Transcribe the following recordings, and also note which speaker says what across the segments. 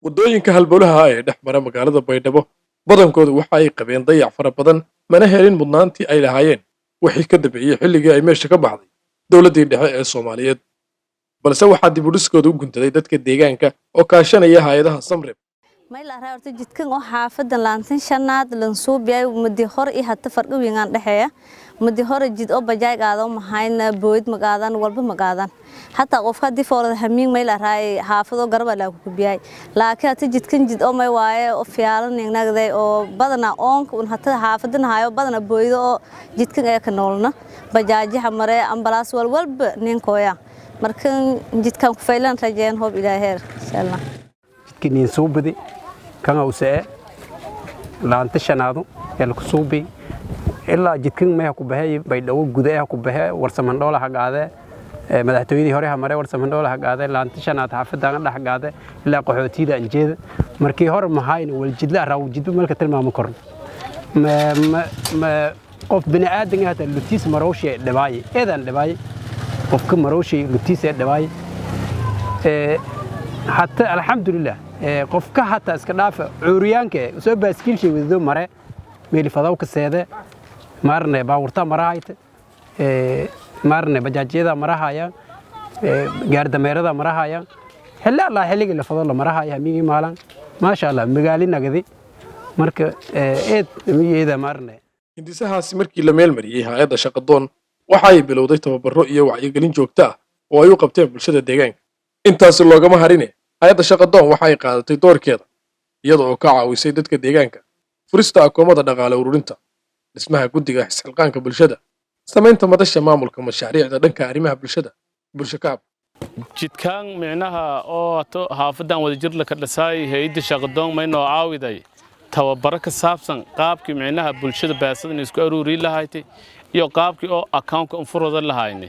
Speaker 1: Waddooyinka halbowlaha ee dhex mara magaalada Baydhabo badankoodu waxa ay qabeen dayac fara badan, mana helin mudnaantii ay lahaayeen wixii ka dambeeyey xilligii ay meesha ka baxday dowladdii dhexe ee Soomaaliyeed. Balse waxaa dib u dhiskooda u guntaday dadka deegaanka oo kaashanaya hay-adaha Samreb.
Speaker 2: Mayla horta jidkan oo xaafadan Laantan Shanaad lansuubiyay madi hore iyo hata farqi weyn dhexeeya. Madi hore jid oo bajaaj qaado mahayna, booyd ma qaadan, walba ma qaadan. Hataa qofka hadii foolada hamiin mayla raay xaafado garba la ku kubiyay. Laakiin hata jidkan jid oo may waaye oo fiyaalan nagday oo badana oonka un hata xaafadan hayo badana booydo oo jidkan ay ka noolna, bajaajaha mare, ambalaas, wal walba ninkooya. Markan jidkan ku faylan rajeen, hoob Ilaaheer, insha Allah.
Speaker 3: Jidkii niin suubidi kan awsee Laanta Shanaadu ee laku suubi ilaa jidkan meha ku baxay Baydhabo gudaha ku baxee, Warsamandhoola ha qaadee, madaxtooyadii hore ha mare, Warsamandhoola ha qaadee, Laanta Shanaad xaafadan dhex qaadee ilaa qaxootiyada anjeeda. Markii hore mahayna wal jidla raaw jidba malka tilmaamo korno. Ma qof bini aadan ah hata lutiis marowshay dhibaaye, eedan dhibaaye, qofka marowshay lutiis ee dhibaaye. Hata alxamdulilah, qofka hata iska dhaafa cuuriyaanka soo baaskiilshay wadado mare, meelifadaw ka seede maarne, baawurta marahayta maarne, bajaajyada marahaya, gaardameerada marahaya, xilli Allah xilligii la fado la marahaya, hamigii maalan. Maasha Allah, magaali nagadi. Marka eed miyeeda maarne.
Speaker 1: Hindisahaasi markii la meel mariyey, hay-adda Shaqadoon waxa ay bilowday tababaro iyo wacyigelin joogto ah oo ay u qabteen bulshada deegaanka. Intaasi loogama harine, hay-adda Shaqadoon waxa ay qaadatay doorkeeda, iyada oo ka caawisay dadka deegaanka furista akoomada dhaqaale ururinta, dhismaha guddiga isxilqaanka bulshada, samaynta madasha maamulka mashaariicda dhanka arrimaha bulshada, Bulsho Kaab.
Speaker 4: Jidkaan micnaha oo hato xaafadan Wadajir laka dhisaay, hay-adda Shaqadoon may noo caawiday tababaro ka saabsan qaabkii micnaha bulshada baasadan isku aruuri lahayd iyo qaabkii oo account-ka unfurada lahayni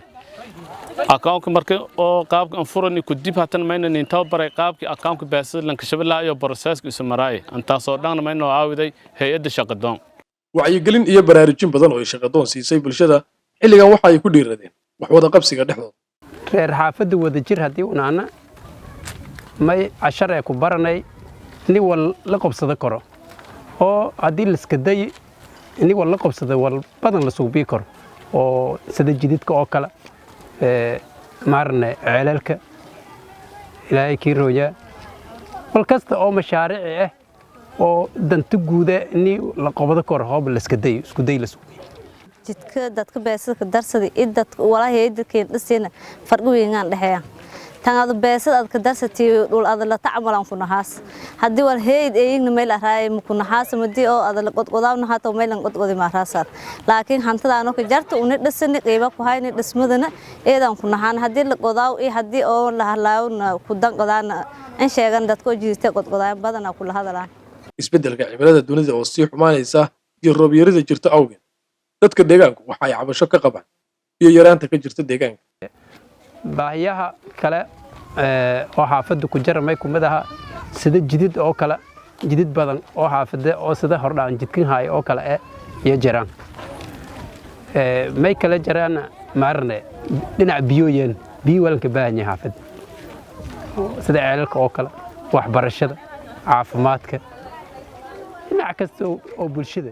Speaker 4: account-ka. Marka oo qaabka unfurani ku dib, hatan mayna nin tababaray qaabkii account-ka baasada lankashaba lahaa iyo process-ka isu maraay. Intaasoo dhan may noo caawiday hay-adda Shaqadoon.
Speaker 1: Wacyigelin iyo baraarujin badan oo ay Shaqadoon siisay bulshada, xilligan waxa ay ku dhiiradeen wax wada qabsiga dhexdooda.
Speaker 3: Reer xaafadda Wadajir haddii unaana may cashar ee ku baranay nin wal la qabsado karo, oo haddii laiska day nin wal la qabsado, wal badan la suubii karo, oo sida jididka oo kale maarne, ceelalka, Ilaahay kii rooyaa, wal kasta oo mashaarici ah oo danta guuda ni la qabado karo, hoob la iska day, isku day la suubiyo.
Speaker 2: Jidka dadka beesada ka darsada id dadka walaa hay'adda keen dhisayna farqi weyn dhexeeya. Tan aad beesada aad ka darsatay dhul aad la tacamalan ku nahaas, haddii wal hay'ad eeyna meel araay ma ku nahaas, madii oo aad la qodqodaawna hata meel qodqodi ma raasaad. Laakiin hantadaano ka jarta una dhisani qiiba ku hayna dhismadana eedan ku nahaan. Haddii la qodaaw iyo haddii oo la hadlaawna ku dan qodaana in sheegan dadka oo jirta qodqodaan badana kula hadalaan.
Speaker 1: Isbeddelka cimilada dunida oo sii xumaanaysa iyo roob yarida jirta awgeed, dadka deegaanku waxa ay cabasho ka qabaan biyo yaraanta ka jirta deegaanka.
Speaker 3: Baahiyaha kale oo xaafadda ku jara may kumid aha sida jidid oo kale, jidid badan oo xaafadda oo sida hordhaan jidkan haaya oo kale eh iyo jiraan. May kale jiraan maarne, dhinaca biyooyeen, biyo walanka baahan yahay xaafadda, sida ceelalka oo kale, waxbarashada, caafimaadka, dhinac kasta oo bulshada.